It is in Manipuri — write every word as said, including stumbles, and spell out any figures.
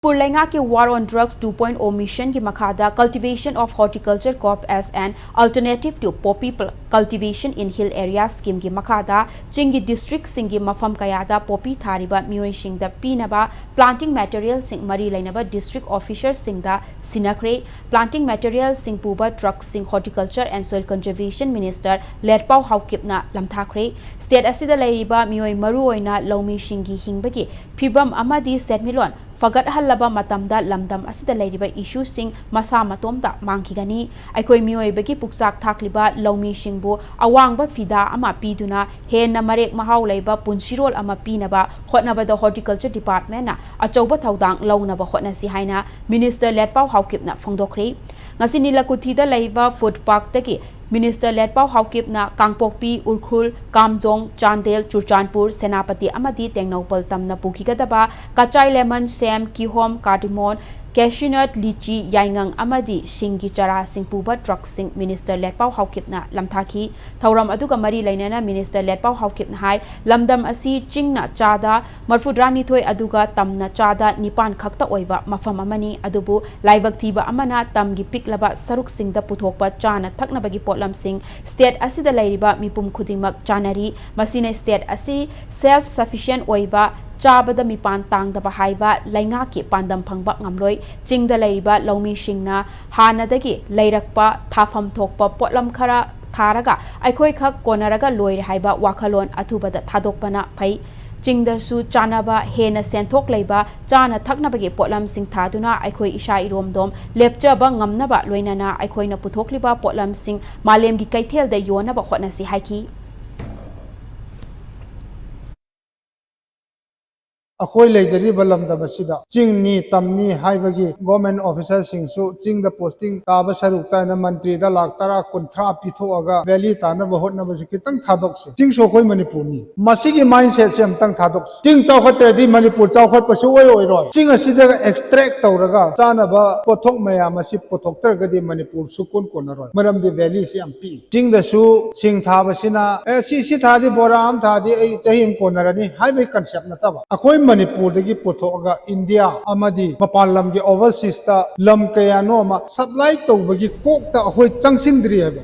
ꯃꯅꯤꯄꯨꯔ ꯂꯩꯉꯥꯛꯀꯤ War on Drugs two point oh mission ꯒꯤ ꯃꯈꯥꯗ Cultivation of Horticulture Crop as an Alternative to Poppy Pl- Cultivation in Hill Area scheme ꯒꯤ ꯃꯈꯥꯗ ꯆꯤꯡꯒꯤ district ꯁꯤꯡꯒꯤ ꯃꯐꯝ ꯀꯌꯥꯗ poppy ꯊꯥꯔꯤꯕ ꯃꯤꯑꯣꯏꯁꯤꯡꯗ ꯄꯤꯅꯕ planting material ꯁꯤꯡ ꯃꯔꯤ ꯂꯩꯅꯕ district officer ꯁꯤꯡꯗ ꯁꯤꯟꯅꯈ꯭ꯔꯦ꯫ Planting material ꯁꯤꯡ ꯄꯨꯕ truck ꯁꯤꯡ Horticulture and Soil Conservation Minister ꯂꯦꯠꯄꯥꯎ ꯍꯥꯎꯀꯤꯞꯅ ꯂꯝꯊꯥꯈ꯭ꯔꯦ꯫ State ꯑꯁꯤꯗ ꯂꯩꯔꯤꯕ ꯃꯤꯑꯣꯏ ꯃꯔꯨꯑꯣꯏꯅ ꯂꯧꯃꯤꯁꯤꯡꯒꯤ ꯍꯤꯡꯕꯒꯤ ꯐꯤꯕꯝ ꯑꯃꯗꯤ ꯁꯦꯟꯃꯤꯠꯂꯣꯟ ꯐꯒꯠꯍꯜꯂꯕ ꯃꯇꯝꯗ ꯂꯝꯗꯝ ꯑꯁꯤꯗ ꯂꯩꯔꯤꯕ issue ꯁꯤꯡ ꯃꯁꯥ ꯃꯇꯣꯝꯇ ꯃꯥꯡꯈꯤꯒꯅꯤ꯫ ꯑꯩꯈꯣꯏ ꯃꯤꯑꯣꯏꯕꯒꯤ ꯄꯨꯛꯆꯥꯛ ꯊꯥꯛꯂꯤꯕ ꯂꯧꯃꯤꯁꯤꯡꯕꯨ ꯑꯋꯥꯡꯕ ꯐꯤꯗꯥ ꯑꯃ ꯄꯤꯗꯨꯅ ꯍꯦꯟꯅ ꯃꯔꯦꯛ ꯃꯍꯥꯎ ꯂꯩꯕ ꯄꯨꯟꯁꯤꯔꯣꯜ ꯑꯃ ꯄꯤꯅꯕ ꯍꯣꯠꯅꯕꯗ Horticulture Department ꯅ ꯑꯆꯧꯕ ꯊꯧꯗꯥꯡ ꯂꯧꯅꯕ ꯍꯣꯠꯅꯁꯤ ꯍꯥꯏꯅ Minister ꯂꯦꯠꯄꯥꯎ ꯍꯥꯎꯀꯤꯞꯅ ꯐꯣꯡꯗꯣꯛꯈ꯭ꯔꯦ꯫ ꯉꯁꯤ ꯅꯤꯂꯀꯨꯊꯤꯗ ꯂꯩꯕ food park ꯇꯒꯤ Minister ꯂꯦꯠꯄꯥꯎ ꯍꯥꯎꯀꯤꯞꯅ ꯀꯥꯡꯄꯣꯛꯄꯤ, ꯎꯈ꯭ꯔꯨꯜ, ꯀꯥꯝꯖꯣꯡ, ꯆꯥꯟꯗꯦꯜ, ꯆꯨꯔꯆꯥꯟꯄꯨꯔ, ꯁꯦꯅꯥꯄꯇꯤ ꯑꯃꯗꯤ ꯇꯦꯡꯅꯧꯄꯜ ꯇꯝꯅ ꯄꯨꯈꯤꯒꯗꯕ ꯀꯆꯥꯏ lemon, ꯁꯦꯝ, ꯀꯤꯍꯣꯝ, cardamom, cashew nut, ꯂꯤꯆꯤ, ꯌꯥꯏꯉꯪ ꯑꯃꯗꯤ ꯁꯤꯡꯒꯤ ꯆꯥꯔꯥꯁꯤꯡ ꯄꯨꯕ truck ꯁꯤꯡ Minister ꯂꯦꯠꯄꯥꯎ ꯍꯥꯎꯀꯤꯞꯅ ꯂꯝꯊꯥꯈꯤ꯫ ꯊꯧꯔꯝ ꯑꯗꯨꯒ ꯃꯔꯤ ꯂꯩꯅꯅ Minister ꯂꯦꯠꯄꯥꯎ ꯍꯥꯎꯀꯤꯞꯅ ꯍꯥꯏ, ꯂꯝꯗꯝ ꯑꯁꯤ ꯆꯤꯡꯅ ꯆꯥꯗ ꯃꯔꯐꯨꯇꯔꯥꯅꯤꯊꯣꯏ ꯑꯗꯨꯒ ꯇꯝꯅ ꯆꯥꯗ ꯅꯤꯄꯥꯟ ꯈꯛꯇ ꯑꯣꯏꯕ ꯃꯐꯝ ꯑꯃꯅꯤ꯫ ꯑꯗꯨꯕꯨ ꯂꯥꯏꯕꯛ ꯊꯤꯕ ꯑꯃꯅ ꯇꯝꯒꯤ ꯄꯤꯛꯂꯕ ꯁꯔꯨꯛꯁꯤꯡꯗ ꯄꯨꯊꯣꯛꯄ ꯆꯥꯅ ꯊꯛꯅꯕꯒꯤ ꯄꯣꯠꯂꯝꯁꯤꯡ state ꯑꯁꯤꯗ ꯂꯩꯔꯤꯕ ꯃꯤꯄꯨꯝ ꯈꯨꯗꯤꯡꯃꯛ ꯆꯥꯅꯔꯤ꯫ ꯃꯁꯤꯅ state ꯑꯁꯤ self sufficient ꯑꯣꯏꯕ, ꯆꯥꯕꯗ ꯃꯤꯄꯥꯟ ꯇꯥꯡꯗꯕ ꯍꯥꯏꯕ ꯂꯩꯉꯥꯛꯀꯤ ꯄꯥꯟꯗꯝ ꯐꯪꯕ ꯉꯝꯂꯣꯏ꯫ ꯆꯤꯡꯗ ꯂꯩꯔꯤꯕ ꯂꯧꯃꯤꯁꯤꯡꯅ ꯍꯥꯟꯅꯗꯒꯤ ꯂꯩꯔꯛꯄ ꯊꯥꯐꯝ ꯊꯣꯛꯄ ꯄꯣꯠꯂꯝ ꯈꯔ ꯊꯥꯔꯒ ꯑꯩꯈꯣꯏꯈꯛ ꯀꯣꯟꯅꯔꯒ ꯂꯣꯏꯔꯦ ꯍꯥꯏꯕ ꯋꯥꯈꯜꯂꯣꯟ ꯑꯊꯨꯕꯗ ꯊꯥꯗꯣꯛꯄꯅ ꯐꯩ꯫ ꯆꯤꯡꯗꯁꯨ ꯆꯥꯅꯕ ꯍꯦꯟꯅ ꯁꯦꯟꯊꯣꯛ ꯂꯩꯕ ꯆꯥꯅ ꯊꯛꯅꯕꯒꯤ ꯄꯣꯠꯂꯝꯁꯤꯡ ꯊꯥꯗꯨꯅ ꯑꯩꯈꯣꯏ ꯏꯁꯥ ꯏꯔꯣꯝꯗꯣꯝ ꯂꯦꯞꯆꯕ ꯉꯝꯅꯕ ꯂꯣꯏꯅꯅ ꯑꯩꯈꯣꯏꯅ ꯄꯨꯊꯣꯛꯂꯤꯕ ꯄꯣꯠꯂꯝꯁꯤꯡ ꯃꯥꯂꯦꯝꯒꯤ ꯀꯩꯊꯦꯜꯗ ꯌꯣꯟꯅꯕ ꯍꯣꯠꯅꯁꯤ ꯍꯥꯏꯈꯤ꯫ ꯑꯩꯈꯣꯏ ꯂꯩꯖꯔꯤꯕ ꯂꯝꯗꯝ ꯑꯁꯤꯗ ꯆꯤꯡꯅꯤ ꯇꯝꯅꯤ ꯍꯥꯏꯕꯒꯤ government officer ꯁꯤꯡꯁꯨ ꯆꯤꯡꯗ posting ꯇꯥꯕ ꯁꯔꯨꯛꯇ ꯑꯩꯅ ꯃꯟꯇ꯭ꯔꯤꯗ ꯂꯥꯛ ꯇꯔꯥ ꯀꯨꯟꯊ꯭ꯔꯥ ꯄꯤꯊꯣꯛꯑꯒ valley ꯇꯥꯅꯕ ꯍꯣꯠꯅꯕꯁꯨ ꯈꯤꯇꯪ ꯊꯥꯗꯣꯛꯁꯤ꯫ ꯆꯤꯡꯁꯨ ꯑꯩꯈꯣꯏ ꯃꯅꯤꯄꯨꯔꯅꯤ꯫ ꯃꯁꯤꯒꯤ mindset ꯁꯦ ꯑꯝꯇꯪ ꯊꯥꯗꯣꯛꯁꯤ꯫ ꯆꯤꯡ ꯆꯥꯎꯈꯠꯇ꯭ꯔꯗꯤ ꯃꯅꯤꯄꯨꯔ ꯆꯥꯎꯈꯠꯄ ꯁꯨꯡꯑꯣꯏ ꯑꯣꯏꯔꯣꯏ꯫ ꯆꯤꯡ ꯑꯁꯤꯗ extract ꯇꯧꯔꯒ ꯆꯥꯅꯕ ꯄꯣꯠꯊꯣꯛ ꯃꯌꯥꯝ ꯑꯁꯤ ꯄꯨꯊꯣꯛꯇ꯭ꯔꯒꯗꯤ ꯃꯅꯤꯄꯨꯔ ꯁꯨꯀꯣꯟ ꯀꯣꯟꯅꯔꯣꯏ꯫ ꯃꯔꯝꯗꯤ valley ꯁꯤ ꯌꯥꯝ ꯄꯤꯛꯏ꯫ ꯆꯤꯡꯗꯁꯨ ꯁꯤꯡ ꯊꯥꯕꯁꯤꯅ ꯑꯦ ꯁꯤ ꯁꯤ ꯊꯥꯗꯤ ꯕꯣꯔꯥ ꯑꯃ ꯊꯥꯗꯤ ꯑꯩ ꯆꯍꯤ ꯑꯃ ꯀꯣꯟꯅꯔꯅꯤ ꯍꯥꯏꯕꯒꯤ concept ꯅꯠꯇꯕ, ꯑꯩꯈꯣꯏ ꯃꯅꯤꯄꯨꯔꯗꯒꯤ ꯄꯨꯊꯣꯛꯑꯒ ꯏꯟꯗꯤꯌꯥ ꯑꯃꯗꯤ ꯃꯄꯥꯟ ꯂꯝꯒꯤ ꯑꯣꯚꯔꯁꯤꯁꯇ ꯂꯝ ꯀꯌꯥꯅꯣ ꯑꯃ ꯁꯄ꯭ꯂꯥꯏ ꯇꯧꯕꯒꯤ ꯀꯣꯛꯇ ꯑꯩꯈꯣꯏ ꯆꯪꯁꯤꯟꯗ꯭ꯔꯤ ꯍꯥꯏꯕ꯫